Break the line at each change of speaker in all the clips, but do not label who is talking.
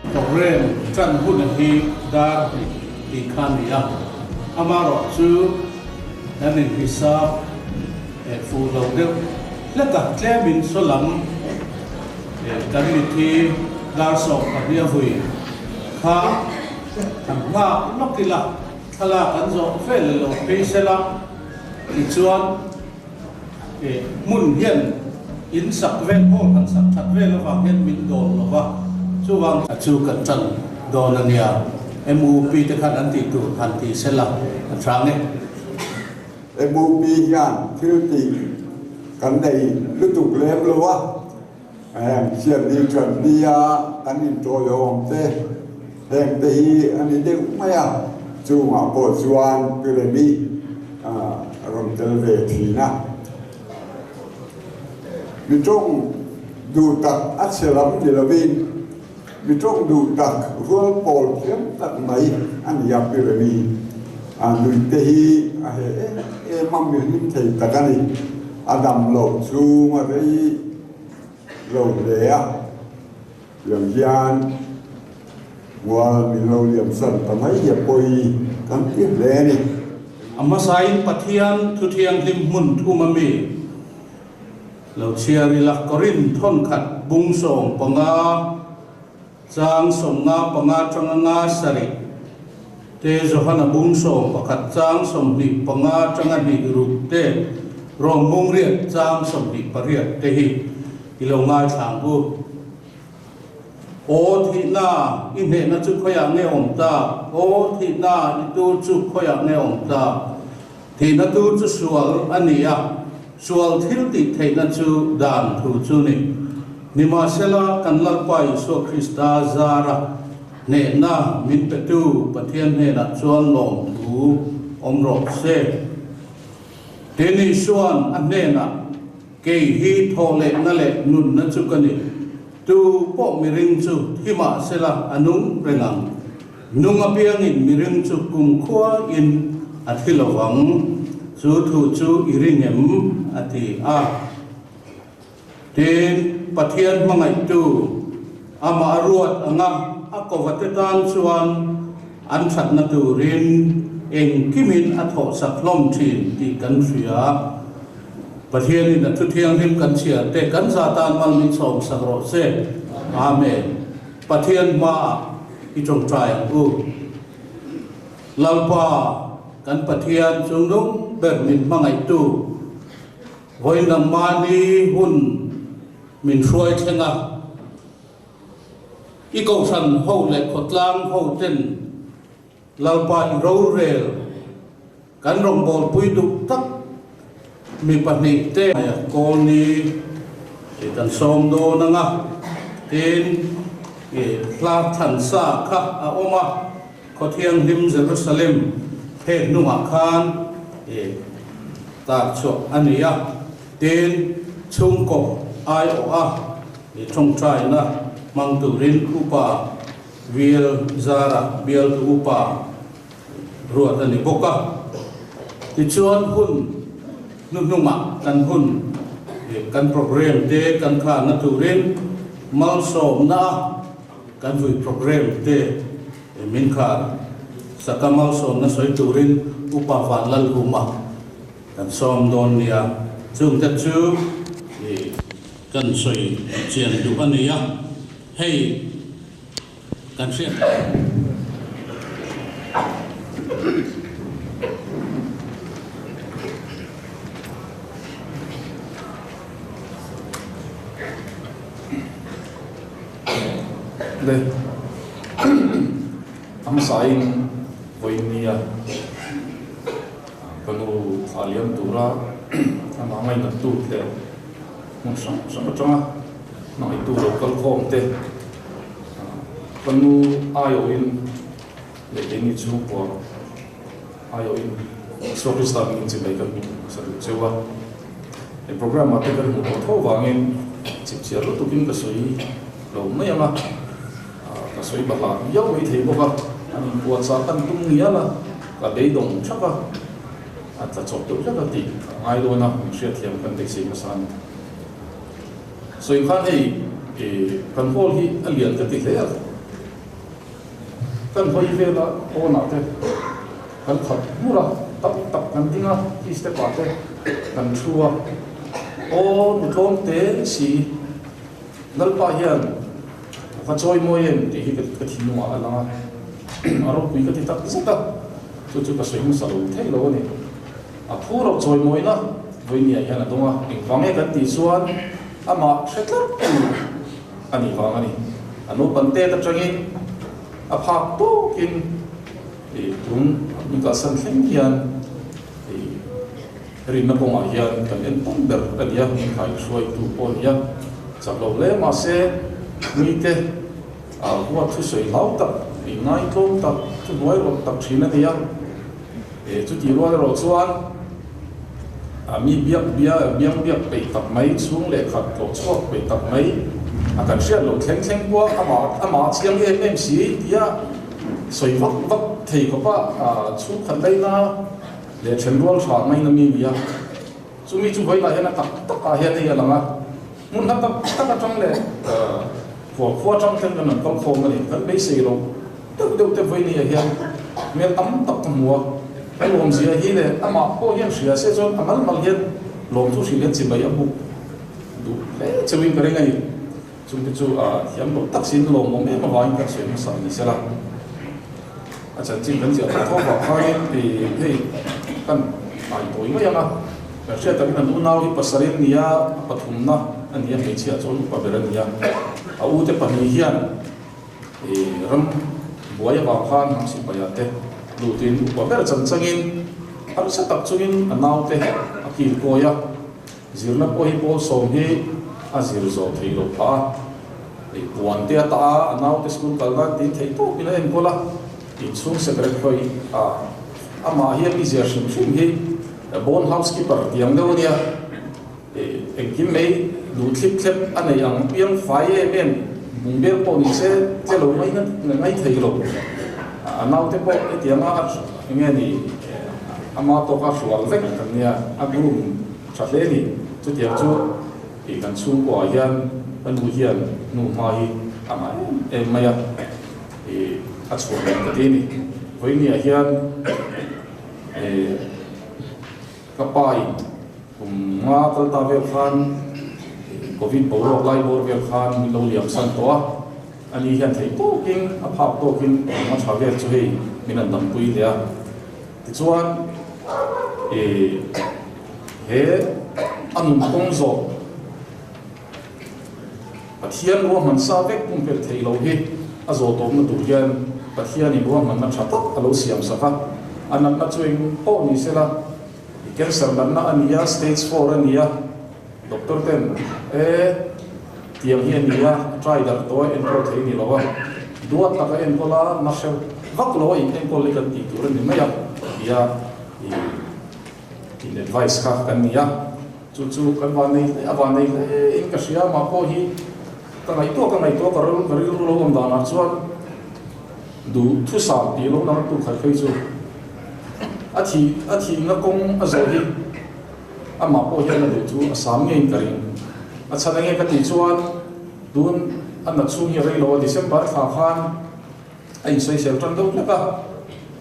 Program tan hun hi dar hnih tih kha a ni a, amaherawhchu kan inhisap fuh lo deuh hlek a, tlemin saw lam kan mit hi dar 12 a vui kha han nghak lawk ila, thlalak an zawh vel lo phei sela tichuan Hmun hian in sak vel hall han sak that vel avang hian min dawl lo va, chuvang chu kan tan dawn a nia. MUP te khan an tih tur han ti sela a tha nge.
MUP hian thil tih kan nei lutuk lem lo a, heng siamni tanpia kan intawiawm te heng te hi a ni deuh mai a, chungah pawh chuan Piremi a rawn tel ve thin a. Mi tawng duh tak a chhe lam ni lovin mi tawng duh tak rual pawl thiam tak mai a ni a Piremi a nuih te hi a he em em a, mi hlim thei tak a ni. A dam loh chung a rei lo hle a, tiang hian Mual min lo liam san ta mai hi a pawi kan ti hle a ni.
A hmasain Pathian thu thianghlim hmun thum a mi lo chhiar ila, Korinth thawnkhat bung 15 chang 55 tanga 37 te, Johana bung 11 chang 25 tanga 26 te, Rom bung 8 chang 28 te hi i lo ngaithla ang u. Aw thihna, i hnehna chu khawiah nge awm ta? Aw thihna, i tur chu khawiah nge awm ta? Thihna tur chu sual a ni a, sual thil tih theihna chu dan thu chu ni. Nimahsela, kan Lalpa Isua Krista zara hnehna min petu Pathian hnenah chuan lawmthu awm rawh se. Tin Isua'n a hnenah, Kei hi thawhlehna leh nunna chu ka ni. Tu pawh miring chu thi mah sela a nung reng ang. Nung apiangin miring chu kumkhua in a thi lo vang. Chu thu chu i ring em? a ti a. Tin, Pathian hmangaihtu amah a ruat anga a kovate tan chuan an thatna turin engkimin a thawhsak hlawm thin tih kan hria. Pathianin a thu thianghlim kan chhiar te kan za tan mal min chhawmsak rawh se. Amen. Pathian hmaah i tawngtai ang u. Lalpa, kan Pathian chungnung ber min hmangaihtu, Vawiin ang mahni hun min hruai thleng a, i kohhran ho leh khawtlang ho ten Lalpa i rorel kan rawngbawlpui duh tak mi pahnih te Kawlni kan sawm dawn ang a, tin i hla thlan sa kha a awm a, Khawthianghlim Jerusalem phek hnungah khan i tar chhuah a ni a, tin chhungkaw aiawh a i tawngtaina hmang. hmang turin Upa VL Zara bialtu Upa ruat a ni bawk a. Tichuan hun hnuhnungah kan hun kan programme te kan kharna turin malsawmna a kan vui programme te min khar sak a, malsawmna sawi turin Upa Vanlalhuma kan sawm dawn nia. Chungte chu kan sawi chian duh a ni a, hei kan hriat.
Le a hmasain vawiin nia ka nu thlah liam tura amah ngainat tut leh hmun hrang hrang atanga hmangaihtu lo kal khawm te ka nu aiawhin leh keini chhungkua aiawhin Isua Krista hmingin chibai kan hmu sa duh cheu a. He programme ah te kan hmuh tawh tho vangin chipchiar lutukin ka sawi lo mai ang a, ka sawi bahlah viau mai thei bawk a, an inpuahchah kan tum ngial a, ka beidawng thak a, a tla chawp deuh hlek a tih a ngai dawn a, min hriatthiam kan beisei hmasa a ni. Sawi khan hei kan hall hi a lian ka ti hle a, kan hawi vela pawnah te kan khat hmur a, tam tak kan ding a, khi step ah te kan thu a, aw nu tlawm te si Lalpa hian ka chawi mawi em tih hi ka thinlungah a lang a, a ropui ka ti tak zet a, chu chu ka sawi hmasa lo theih lo a ni. A phu rauh chawi mawina vawinia hian a dawng a, engvang nge kan tih chuan amah hre tlat tu a nih vang a ni. A naupang tet atangin a phak tawkin tun min kalsan thleng hian rinna kawngah hian kan en tawn ber a ni a, min khai hruaitu pawh a ni a, chak lo hle mahse mite huat thusawi hlau tak, inngai tlawm tak, thuhnuai rawt tak thin a ni a. Chutih rual erawh chuan mi biak bia biang biak peih tak mai, chhung leh khat tlawh chhuak peih tak mai a kan hriat loh thleng thleng pawh amah amah a chiang em em si tia sawi vak vak thei khawpa chhung khat laina leh then rual tha ngaina mi nia. Chumi chu vawilah hian a tak takah hian hei a lang a, hmun hla tak tak atang leh khual khua atang ten kan rawn kal khawm a ni. Kan beisei loh deuh deuh te vawinia hian hmel tam tak ka hmu a, ka lawmzia hi leh amah pawh hian hria se chuan a mal mal hian lawm chu hrilh hian chibai a buk duh hle cheuhin ka ring a ni. Chungte chu a thiam loh tak siin lawmawm em avangin kan sawi hmasa ni sela. A chanchin kan ziah tawh tho vang khanin hei kan ai tawi mai ang a, kan hriat takin an unau hi pasarih an ni a, a pathumna a ni a, hmeichhia chuan upa ber a ni a, a ute pahnih hian ram buai avang khan hnam sipaia te lutin upa ber chanchangin harsa tak chungin a naute a kil kawi a. Zirna pawh hi pawl sawm hi a zir zawh theih loh phah a, hei puan te a tah a, a naute school kal nan tiin theih tawpin a enkawl a, inchhung secretary a amah hi a mizia hrim hrim hi born housekeeper tih ang deuh a nia, engkim mai duh thlip thlep a nei ang piang fai em em bungbel pawh ni se che lo mai ngai thei lo, a naute pawh hetianga enge ni ama tawka hrual vek kan nia, a groom. Tha hle ni. Chutiang chu ih kan chhungkuaah hian ka nu hian nu hma hi a ngah em em mai a, ih a chhuah leh ka ti a ni. Vawinia hian ih ka pa in kum nga kal ta vel khan ih covid boruak lai bawr vel khan min lo liam san tawh a, ani hian theih tawkin a phak tawkin kum a tha vel chu hei min han dampui leh a. Tichuan ih he a nun kawng zawh Pathian ruahman sa vek pumpelh theih loh hi a zawh tawpna tur hian Pathianin ruahmanna tha tak a lo siam sak a, a natna chu eng pawh ni sela, cancer natna a ni a, stage four a ni a, doctor ten e tiang hi a ni a, a try darh tawh a, enkawl thei ni lo a, duat taka enkawl a, na hreuh vak lo a in enkawl hi kan tih tur a ni mai a, tia ih. In advice kha kan ni a, chu chu kan van nei hle, a van nei hle in ka hria, mah pawh hi Ka ngaihtuah ka ngaihtuah ka rilru ka rilru lo awm danah chuan duh thusam tih lo lang tu khat phei chu a thih a thihna kawng a zawh hi amah pawh hian a duh chu a sam ngeiin ka ring. A chhan enge ka tih chuan tun a na chhung hi a rei lo a December thla khan a insawisel tan deuh hlek a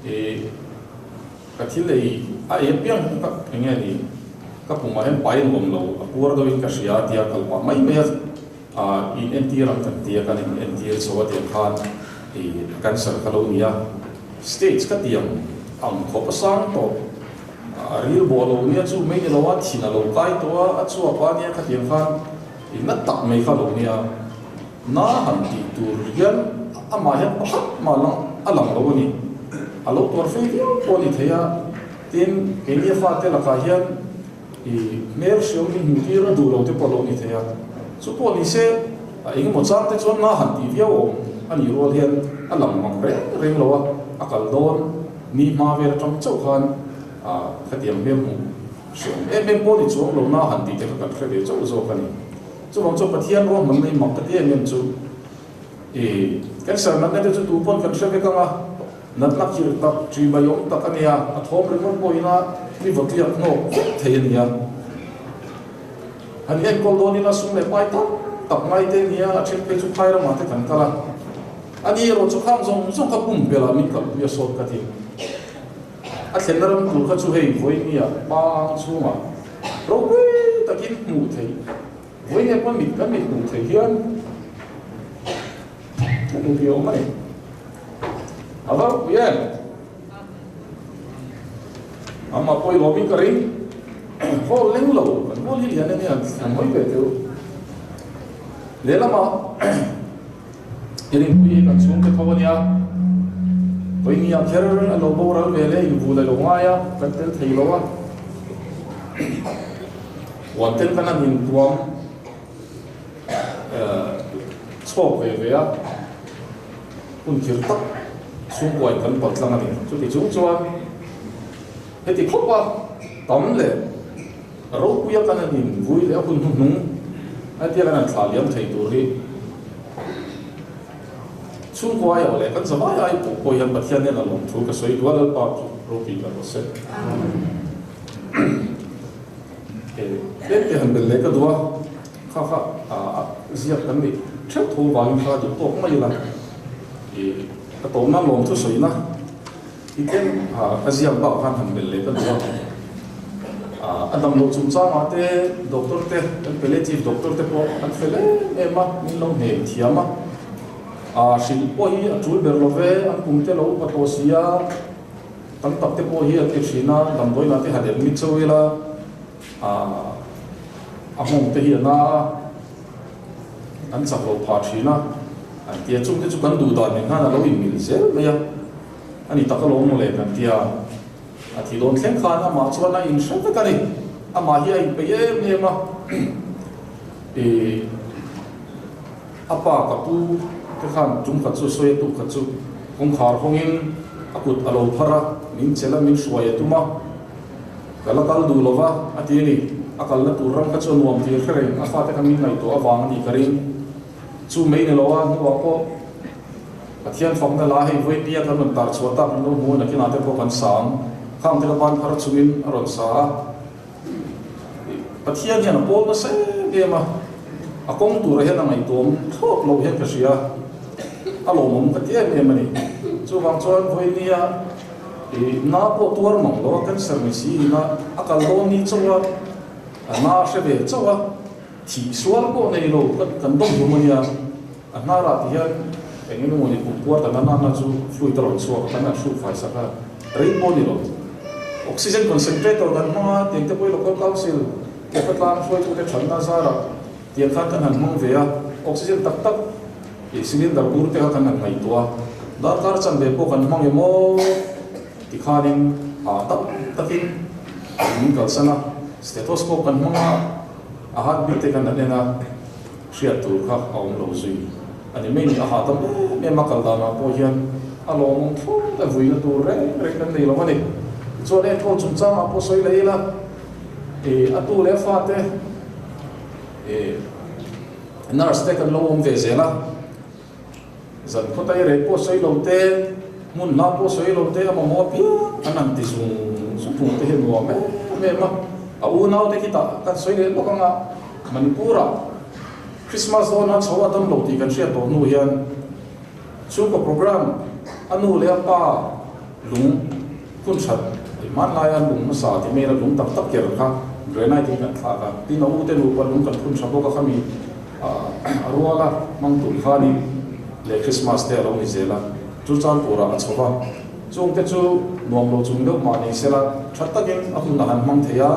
ih ka thil ei a ei apiang ka enge ni ka pumah hian pai an awm lo a puar deuhin ka hria a tia kal pah mai mai a ah in entir ang kan tia kan in entir chho a tiang khan ih cancer kha lo ni a stage ka ti ang ang khawp a sang tawh a ril bawh lo nia chu mai ni lo a thin a lo kai tawh a a chhuak a nia khatiang khan ih na tak mai kha lo nia. Na han tih tur hian amah hian pakhat mah lang a lang lo a ni. A lo tuar fei viau pawh a ni thei a, tin keini a fate lakah hian i hmel hriau hi hmuh tir a duh lo te pawh a lo ni thei a. Chu pawh ni se a engemaw chang te chuan na han tih viau awm a nih rual hian a lang mang reng reng lo a, a kal dawn ni hma vel atang chauh khan khatiang hmel hmuh hriawm em em pawh ni chuang lo na han tih te kha kan hre ve chauh zawk a ni. Chuvang chuan Pathian ruahmanna hi mak ka ti em em chu i cancer natna te chu tu pawn kan hre vek ang a, natna khirh tak, ṭi mai awm tak a nia, a thawm ringawt pawhin a mi vawtliak hnawk vek thei a nia. Han enkawl dawn ila sum leh pai tam tak ngai te a nia, a then phei chu phai ramah te kan kal a, a ni erawh chu khang zawng zawng kha pumpelh ah min kalpui a sawt ka ti. A thlenna ram tur kha chu hei vawinia pa ang chhungah ropui takin hmuh theih, vawinia pawn mit kan mit hmuh theih hian a hmu thei awm a ni. A va ropui em? Amah pawh i lawmin ka ring. Hall leng lo, kan hall hi lian ania an hawi ve teu. Lehlamah I rinpui hi kan chhungte tho a nia. Vawinia kher a lo boral ve leh invul a lo ngai a, kan tel thei lo a. Huan tel kan han intuam chhawk ve ve a, hun khir tak chhungkuain kan pal tlang a ni. Chuti chung chuan heti khawp a tam leh ropuia kan han invui leh a hun hnuhnung hetia kan han thlah liam thei tur hi Chhungkua ai leh kan zavai ai pawh pawh hian Pathian hian a lawm thu ka sawi dual Lalpa chu ropui ka rawh se. Tlem te han bel leh ka duh a, kha kha ziak kan nih theuh tho vangin kha duh tawk mai ila ka tawmna lawm thu sawina i tlem ka ziak bak khan han bel leh ka duh a. A damloh chungchangah te doctor te kan palliative doctor te pawh an fel em em a, min lo hnem thiam a. Hrilh pawh hi a tul ber lo ve, an kum te lo upa tawh si a, tam tak te pawh hi an ti thin a, damdawiinah te han admit chauh ila a nghawng te hi a na a, an chak lo phah thin a, an ti a, chungte chu kan duh dan nen khan a lo inmil zel mai a, a ni tak alawm mawle kan ti a. A thi dawn thleng khan amah chuan a inhre vek a ni. Amah hi a inpeih em em a. Ih, a pa ka pu te khan tum khat chu sawi a tuk khat chu kawngkhar hawngin a kut a lo phar a, min chelh a, min hruai a tum a. Ka la kal duh lo va, a ti a ni. A kalna tur ram kha chu a nuam tir hre reng, a fate kha min ngaihtuah avang a nih ka ring. Chu mai ni lo a, hnuah pawh. Pathian fakna la hei vawinia kan rawn tar chhuah tak an lo hmu a, nakinah te pawh kan sa ang. Khang te kha ban phar chungin a rawn sa a. Pathian hian a pawl nasa em em a, a kawng turah hian a ngaihtuam thlawt loh hian ka hria a, a lawmawm ka ti em em a ni. Chuvang chuan vawinia i na pawh tuar mang lo a, cancer ni si in a, a kal dawn ni chauh a, a na hre ve chauh a, thih sual pawh nei lo kan dawm hlum a nia. A hnarah ti hian eng eng emaw ni kum puar ta nana na chu fluid a rawn chhuak a, kan han hruk fai sak a, rei pawh ni lo. Oxygen concentrator kan hmang a, tiang te pawh hi local council leh khawtlang hruaitute thatna zarah tiang khan kan han hmang ve a, oxygen tak tak ih cylinder bur te kha kan han ngaihtuah a, darkar chanve pawh kan hmang em aw ti khanin hah tak takin min kalsan a, stethoscope kan hmang a, a heartbeat te kan han en a. Hriat tur kha a awm lo zui a ni mai ni. A hahdam em em a kal danah pawh hian a lawmawm thlawt a, vuina tur reng reng kan nei lo a ni. Tichuan enkawl chungchangah pawh sawi leh ila, ih a tu leh a fate ih Nurse te kan lo awm ve zel a, zan khawtai rei pawh sawi lo te, hmun hla pawh sawi lo te a mamawh apiang an han ti zung zung phung te hi a nuam em em a. A unau te khi tah kan sawi leh lawk ang a, Manipur ah Christmas dawn a chho a dam lo tih kan hriat tawh hnu hian chhungkaw program a nu leh a pa lung Hun that i hmanlaia lung hmasa ti maila lung tak tak ker kha granite in kan thlak a, tin a ute nupa lung kan phun tha bawk a khami a ruala hmang tur khanin leh Christmas te a lo ni zel a, chu chan turah a chho va, chungte chu nuam lo chung deuh mah ni sela tha takin a hun a han hmang thei a,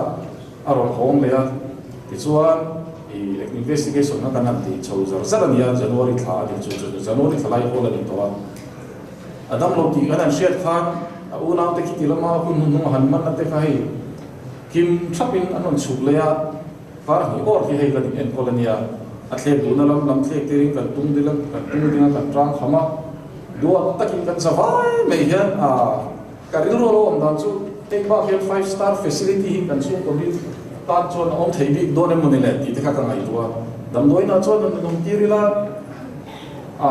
a rawn hawng leh a, tichuan i investigation kha kan han ti chho zar zar a nia, January thla a ni chu chu January thla lai hawl a ni tawh a. A dam lo tih kan han hriat khan a unaute khiti lama hun hnuhnung a han man na te kha hei kim thapin an rawn chhuk leh a, kar hnih awr khi hei kan in enkawl a nia, a thlek duhna lam lam thlek tirin kan tung dil a, kan tung ding a, kan tang kham a, duat takin kan za vai mai hian a ka rilru a lo awm dan chu hei bak hian five star facility hi kan chhungkaw bik tan chuan a awm thei bik dawn em maw ni le tih te kha ka ngaihtuah a, damdawiinah chuan rawn in awm tir ila a.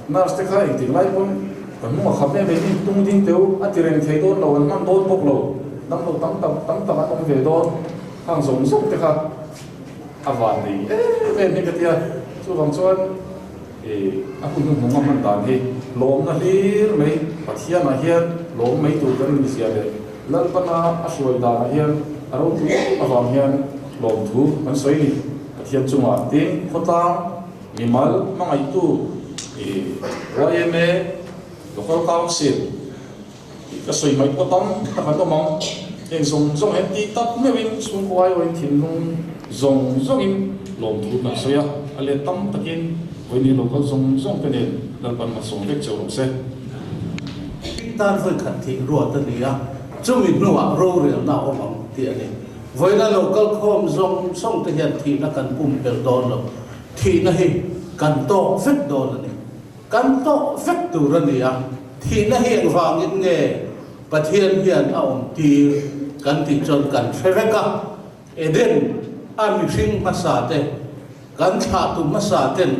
Nurse te kha engtik lai pawn ka hnung a kham em em in tung ding teu a ti reng thei dawn lo, an hman dawn bawk lo, damlo tam tak tam tak an awm ve dawn, khang zawng zawng te kha a van nei em em hi ka tia, chuvang chuan ih a hun hnuhnung a hman dan hi lawmna hlir mai Pathianah hian lawm mai tur kan ni zia leh Lalpana a hruai danah hian a ropui em avang hian lawmthu kan sawi ni Pathian chungah tin khawtlang Mimal hmangaihtu yma Local Council tih ka sawi mai pawh tam tak an awm ang. Heng zawng zawng hian tih tak meuhin chhungkaw aiawhin thinlung zawng zawngin lawmthu kan sawi a, a let tam takin vawiin local zawng zawng te nen Lalpan hmasawm vek cheu rawh se.
Tan vawikhat thih ruat a ni a, chumi hnuah rorelna a awm ang tih a ni. Vawiina local khawm zawng zawng te hian thihna kan pumpelh dawn lo. Thihna hi kan tawk vek dawn a ni. Kan tawk vek tur a ni a, thihna hi engvangin nge Pathian hian a awm tir kan tih chuan kan hre vek a. Eden a mihring hmasa te, kan thlahtu hmasa ten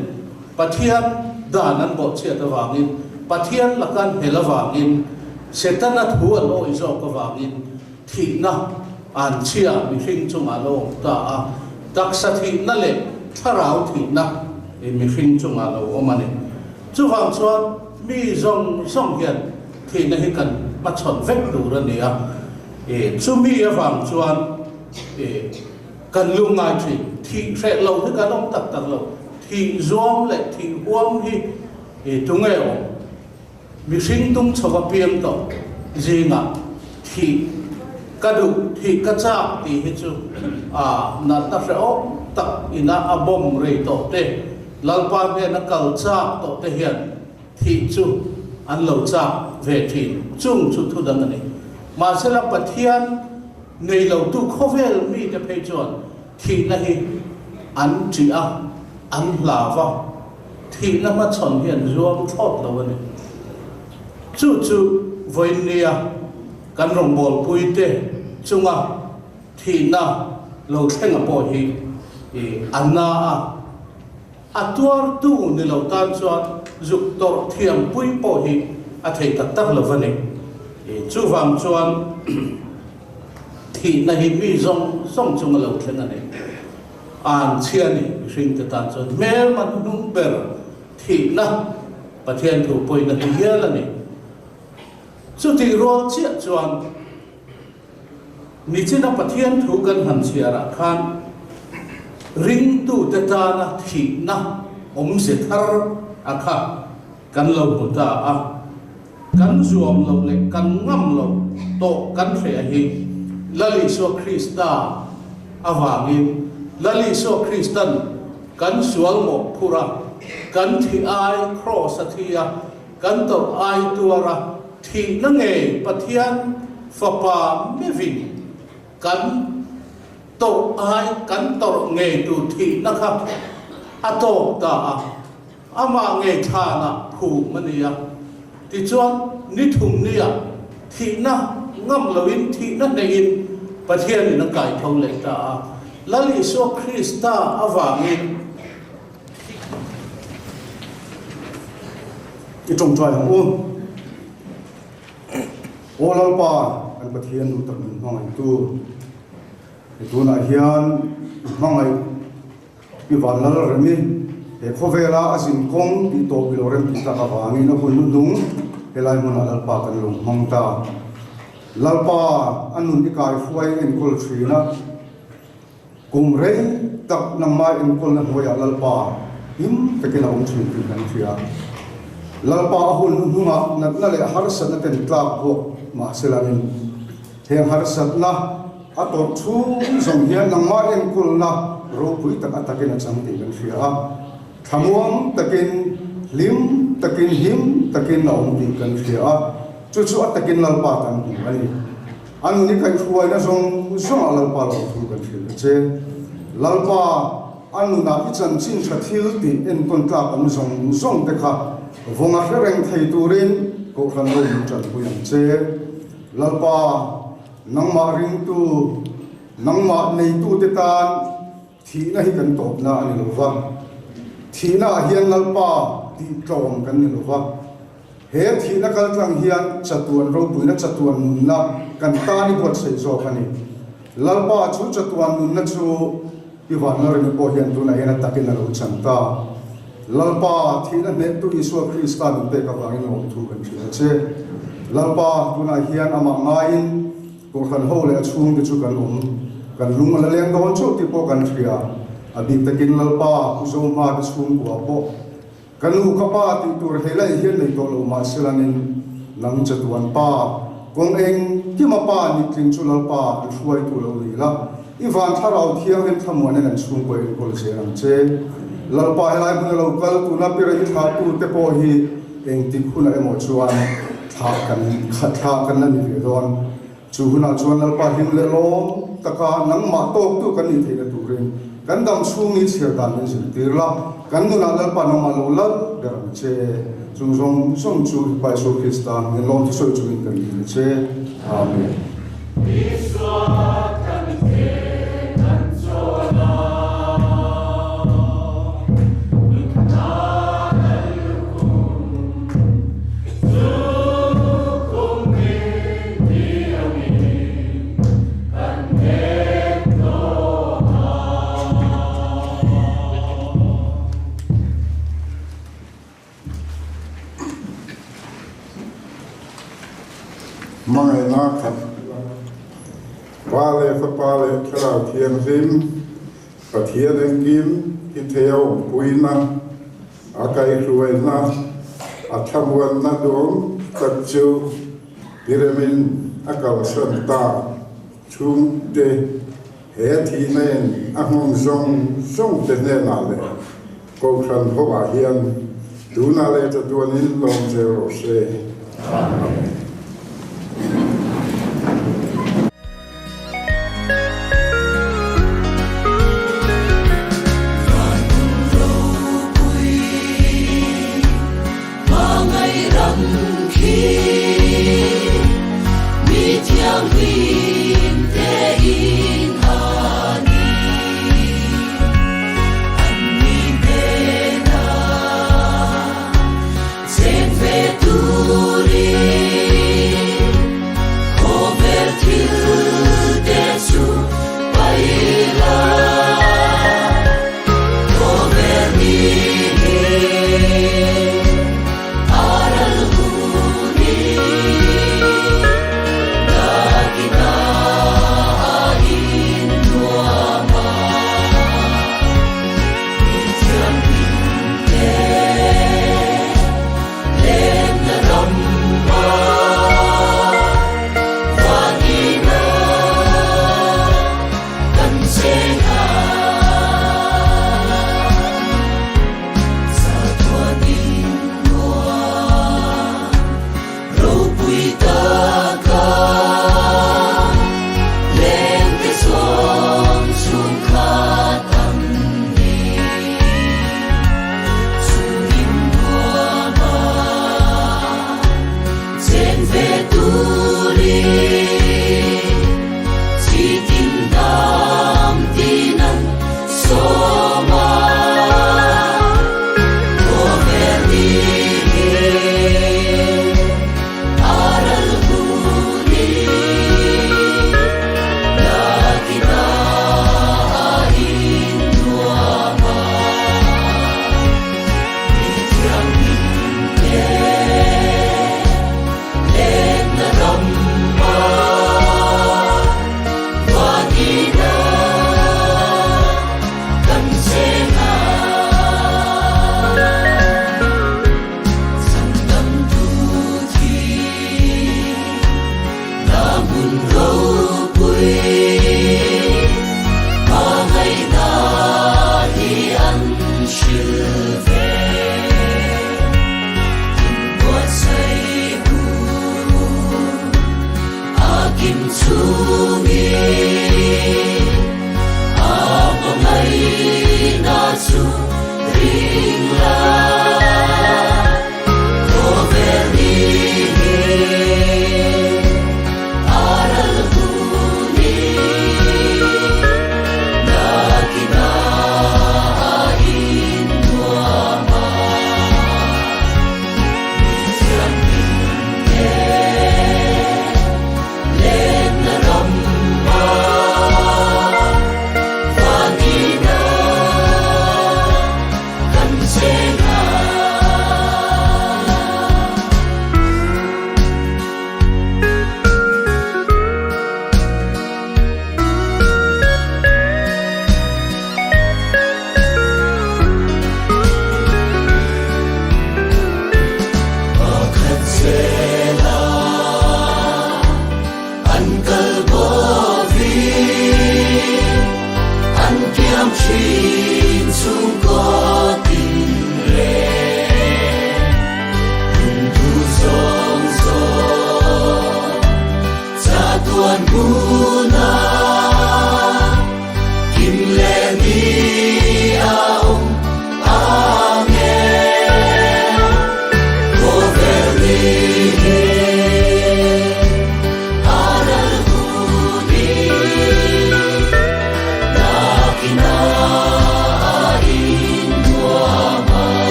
Pathian dan an bawhchhiat avangin, Pathian laka an hel avangin, Setana thu an awih zawk avangin Thihna an chhia mihring chungah lo awm ta a, taksa thihna leh thlarau thihna i mihring chungah lo awm a ni. Chuvang chuan mi zawng zawng hian thihna hi kan hmachhawn vek tur a ni a, i chumi avang chuan i kan lu ngai thin. Thih hreh lo hi kan awm tak tak lo, thih zuam leh thih huam hi i tunge awm? Mihring tung chho a piang tawh zingah thih ka duh, thih ka chak tih hi chu a natna hrehawm tak ina a bawm rei tawh te, Lalpa hnen a kal chak tawh te hian thih chu an lo chak ve thin. Chung chu thu dang a ni. Mahsela Pathian nei lotu khawvel mite phei chuan thihna hi an ṭih a, an hlau a. Thihna hmachhawn hi an zuam thlawt lo a ni. Chu chu vawiinnia kan rawngbawlpuite chunga thihna lo thlenga pawh hi a na a, a tuartu ni lo tan chuan zuk tawrh thiampui pawh hi a thei tak tak lo a ni. Chuvang chuan thihna hi mi zawng zawng chunga lo thleng a ni. An chhia ni mihring te tan chuan hmelma hnung ber thihna Pathian thu pawhin a ti hial a ni. Chutih rual chiah chuan nichina Pathian thu kan han chhiarah khan ringtute tana thihna awmze thar a kha kan lo hmu ta a. Kan zuam loh leh kan ngam loh tawh kan hria hi Lal Isua Krista avangin Lal Isua Kristan kan sual mawh phur a, kan thi ai kraws a thi a, kan tawrh ai tuar a, thihna ngei Pathian Fapa mevin kan tawrh ai kan tawrh ngei tur thihna kha a tawk ta a. Amah ngei thlanah phum a ni a, tichuan ni thum nia thihna ngam loin thihna hneihin Pathianin a kaitho leh ta a. Lal Isua Krista avangin.
I tawngtai ang u. Aw Lalpa, kan Pathian duh tak min hmangaihtu, i tunah hian i hmangaih i van lal rem i, he khawvela a zin kawng tih tawp i lo rem tih tak avangin a hun hnuhnung helai hmunah Lalpa kan lo hmang ta. Lalpa, a nun i kaihruai enkawl thin a. Kum rei tak nangmah enkawlna hnuaiah Lalpa him takin a awm thin tih kan hria. Lalpa a hun hnuhnungah natna leh harsatna ten tlak bawk mahse langin heng harsatna a tawrh chhung zawng hian nangmah enkawlna ropui tak a takin a chang tih kan hria a. Thlamuang takin, hlim takin, him takin a awm tih kan hria a, chu chu a takin Lalpa kan hmu a ni. A nun i kaihhruaina zawng zawngah Lalpa lo thu kan hrilh a che. Lalpa, a nunah i chanchin tha thil tih enkawn tlak awm zawng zawng te kha vawnga hre reng thei turin Kohhran lo min tanpui ang che. Lalpa, nangmah ringtu, nangmah neitute tan thihna hi kan tawpna a ni lo va. Thihna ah hian Lalpa tih tlawm kan ni lo va. He thihna kaltlang hian chatuan ropuina chatuan nunna kan tan i buatsaih zawk a ni. Lalpa chu chatuan nunna chu i vanlalremi pawh hian tunah hian a takin a lo chan ta. Lalpa, thihna hnehtu Isua Krista min pek avangin lawmthu kan hrilh a che. Lalpa, tunah hian amah ngaiin Kohhran ho leh a chhungte chu kan awm, kan lung a la leng dawn chauh tih pawh kan hria. A bik takin Lalpa, Pu Zohma te chhungkua pawh Ka nu ka pa tih tur hei laih hian nei tawh lo mah silangin nang chatuan pa, kawng engkima pa nih tling chu Lalpa i hruaitu lo ni la, i van thlarau thianghlim thlamuanin an chhungkaw enkawl zel ang che. Lalpa helai hmuna lo kal tuna pira i thlahtu te pawh hi engtik hunah emaw chuan thlah kan thlah kan la ni ve dawn. Chu hunah chuan Lalpa hlim leh lawm taka nangmah tawktu kan nih theihna turin kan dam chhung ni chhiar dan min zirtir la, kan nunah Lalpa nangmah lo lal ber ang che. Chung zawng zawng chu i Pa Isua Krista min lawm thusawi chungin kan dil che. Amen.
Isua kan ke kan chawl a, nunna lal lukhum chu kum min
Hmangaihna khat Pa leh Fapa leh Thlarau Thianghlim Pathian engkim hi thei a awmpuina A kaihhruaina, a thlamuanna duang tak chu tiremin a kalsan ta. Chhungte, he thihna in a nghawng zawng zawng te hnenah leh Kohhran ho ah hian tunah leh chatuanin lawm zel rawh se. Amen.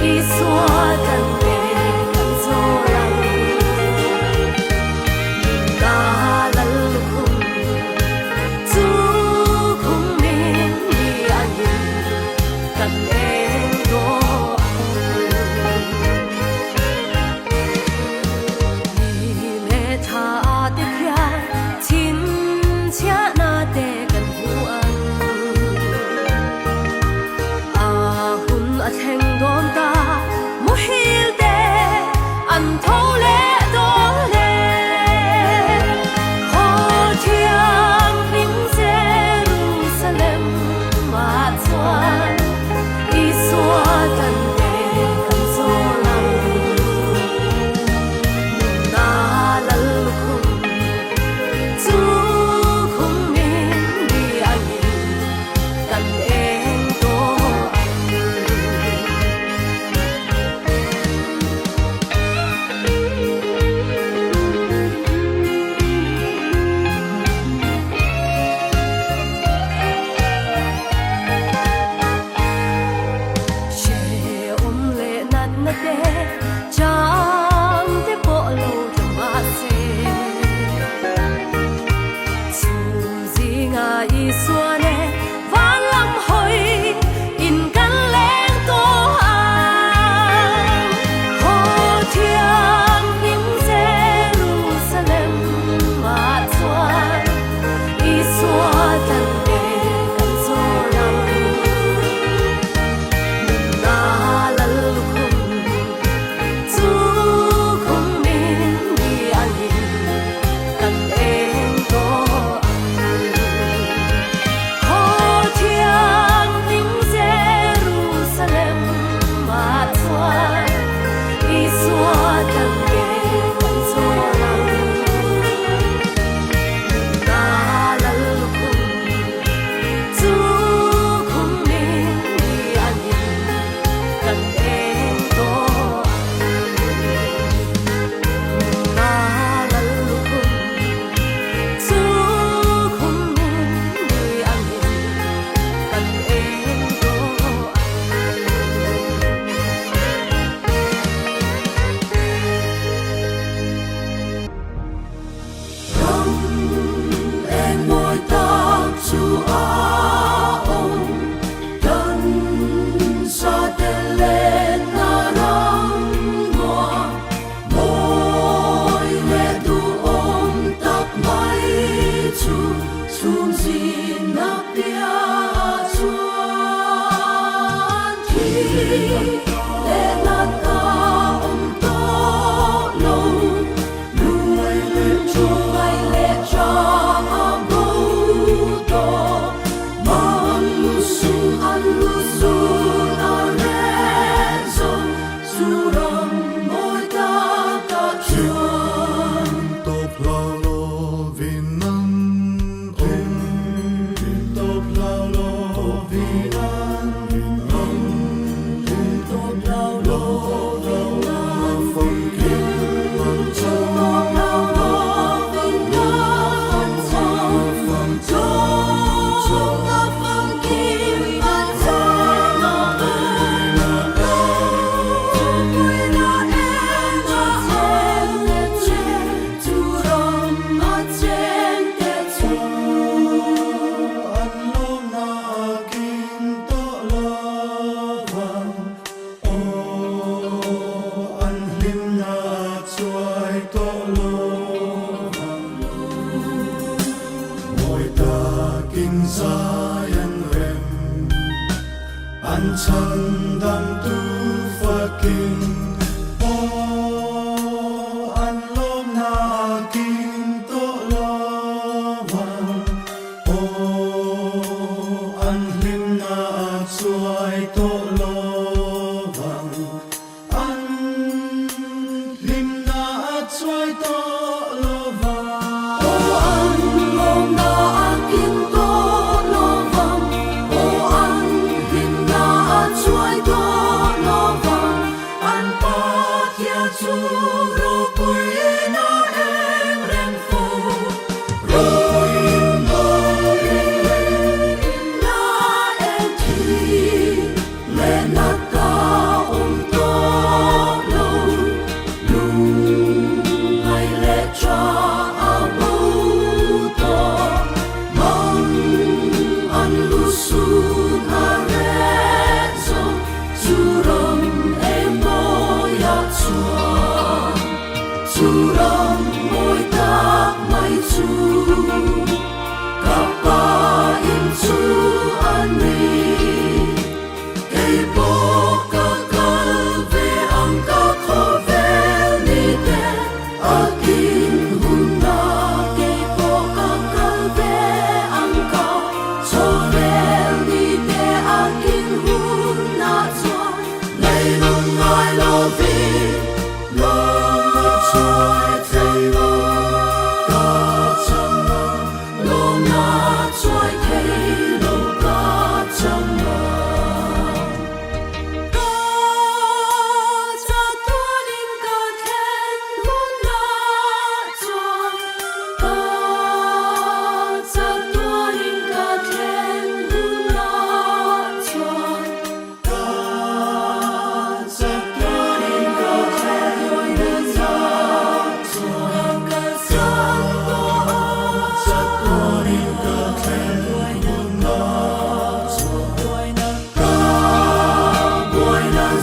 Isua kan e kan zawl ang. Nunna lal lukhum chu khum min ni angin kan eng tawh ang. Ni leh tha te khian chhinchhiahna te kan hmu ang. A hun a thleng dawn ta, muhil te an tho leh dawn e. Khaw thianghlim Jerusalem ah chuan Isua tan te kan zawl ang. Nunna lal lukhum chu khum min ni angin kan eng tawh ang. Hrehawm leh natna te chang te pawh lo tla mahse, chhum zinga Isua nen van lam hawi in kan leng tawh ang. Haw thianghlim Jerusalem ah chuan Isua tan te kan zawl ang. Nunna lal lukhum chu khum min ni angin kan eng tawh ang. Khaw thianghlim Jerusalem ah chuan Isua tan te kan zawl ang. Nunna lal lukhum chu khum min ni angin kan eng tawh ang. Nunna lal lukhum chu khum min ni angin kan eng tawh ang.
Ram eng mawi tak chu a awm, kan sa tel lenna ram nuam, mawi leh duhawm tak mai chu chhung zinna piah chuan thi leh natna awm tawh lo, lui lungai leh tha a bo tawh, man sun an lu sun a reh zo, chu ram mawi tak ah chuan.
Tawp hlau lovin an awm, tawp hlau lovin an awm, tawp hlau lovin an famkim an chang.
Tawp hlau lovin an chang, chawmna famkim an chang a awm. Ropuina eng a awm che, chu ram a cheng te chu.
An lawmna kin tawh lovang, aw an hlimna chuai tawh lovang. Mawi takin zai an rem, an chhandamtu fakin, aw an lawmna kin tawh lovang, aw an hlimna chuai tawh lovang, an hlimna chuai tawh lovang.
Aw an lawmna kin tawh lovang, aw an hlimna chuai tawh lovang, an Pathian chu ropuina eng reng fo. Ropuina eng na eng thi leh natna awm tawh.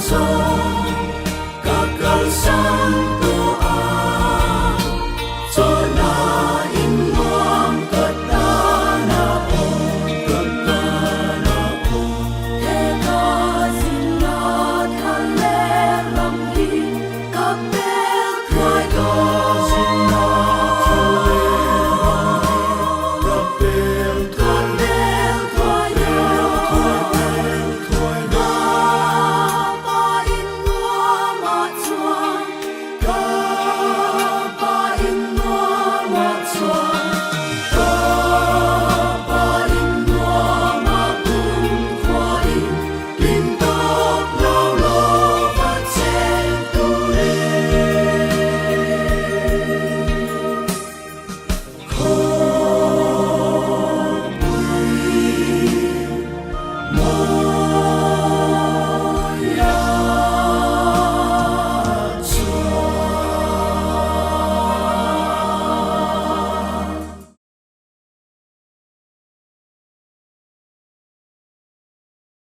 zo.